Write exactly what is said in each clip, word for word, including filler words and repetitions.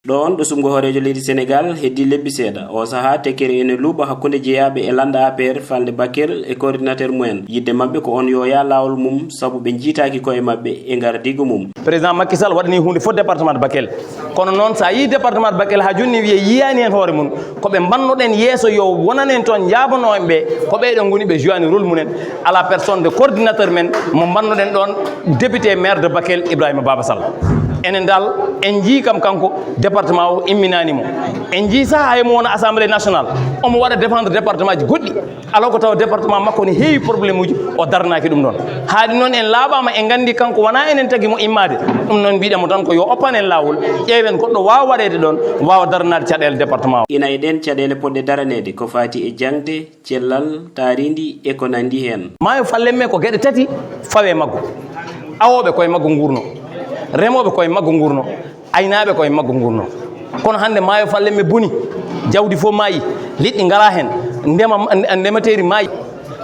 Ɗoon ɗo suɓngo hooreejo leydi Senegaal heddii lebbi seeɗa, oo sahaa tekkere ene luuɓa hakkunde jeyaaɓe e lannda A P R falnde Bakel e coordinateur mumen. Yiɗde maɓɓe ko oon yooya laawol mum sabu ɓe njiytaaki koye maɓɓe e ngardiigu mum. Président Macky Sall waɗanii huunde fof département de Bakel. Kono noon, so a yii département de Bakel haa jooni, wiye yiyaani heen hoore mum. Ko ɓe mbannoɗen yeeso yo wonan en toon, njaabanoo en ɓe, ko ɓeeɗo ngoni ɓe jouaani rôle mumen, à la personne de coordinateur men mo mbannoɗen ɗoon, député maire de Bakel, Ibrahima Baba Sall. Enen dal, en njii kam kanko, département o imminaani mo. En njii sahaa hay mo wona Assemblée nationale, omo waɗa défendre département ji goɗɗi. Alors ko tawa département makko ne heewi problème uji, o daranaaki ɗum ɗoon. Haadi noon en laaɓaama, en nganndi kanko wonaa enen tagi mo immaade. Ɗum noon mbiɗen mo tan ko yo oppan en laawol, ƴeewen goɗɗo waawa waɗeede ɗoon, waawa daranaade caɗeele département o. Ina e ɗeen caɗeele potɗe daraneede ko faati e jaŋde, cellal, taariindi e ko nanndi heen. Maayo Fallemme ko geɗe tati fawe maggo. Awooɓe koye maggo nguurno, remooɓe koye maggo nguurno, aynaaɓe koye maggo nguurno. Kono hannde maayo Fallemme boni, jawdi fof maayi, liɗɗi ngalaa heen, ndema, ndemateeri maayi,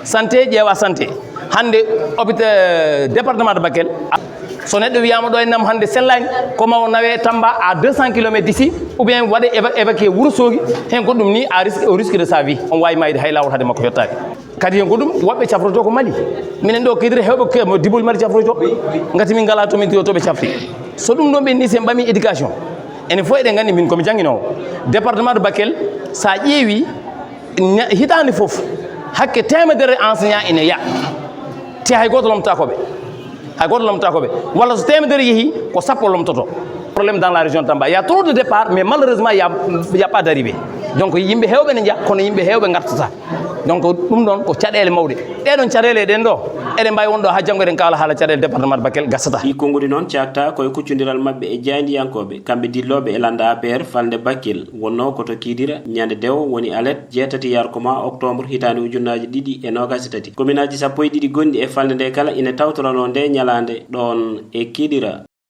santé ƴeewa santé. Hannde hôpital département de Bakel, so neɗɗo wiyaama ɗo e nam hannde sellaani, ko ma o nawe Tamba à deux cents kilomètres d'ici, ou bien waɗe éva- évacué Wuro Soogi, heen ko ɗum ni à risque, au risque de sa vie, on waawi maayde hay laawol hade makko yottaade. Kadi heen ko ɗum woɓɓe cafroto ko Mali. Minen ɗo Kidira heewɓe ke- mo Dibol Mali cafroto. Ngati min ngalaa to min to ɓe cafri. So ɗum ɗon ɓenni sen ɓami éducation. Enen fof eɗen nganndi min komi jannginoowo. Département de Bakel, so a ƴeewi, ña- hitaande fof, hakke teemedere enseignant ina ya. Te hay gooto lomtaako ɓe. Hay gooto lomtaako ɓe. Walla so teemedere yehi, ko sappo lomtoto. Problème dans la région de Tamba. Il y a trop de départs, mais malheureusement, il y a, il y a pas d'arrivée. Donc, yimɓe heewɓe ne njaha, kono yimɓe heewɓe ngartata. Donc, ɗum ɗon ko caɗeele mawɗe. Ɗee ɗon caɗeele ɗen ɗo, eɗen mbaawi won ɗo haa janngo eɗen kaala haala caɗeele département de Bakel gasata. Ɗii konnguɗi noon caaktaa ko e kuccondiral maɓɓe e jaayndiyankooɓe, kamɓe dillooɓe e lannda A P R falnde Bakel. Wonnoo ko to Kidira, ñande dewo woni alet jeetati yarkoma octobre hitaande ujunnaaji ɗiɗi e noogaas e tati. Kominaaji sappo e ɗiɗi gonɗi e falnde nde kala ina tawtoranoo nde ñalaande ɗoon e Kidira.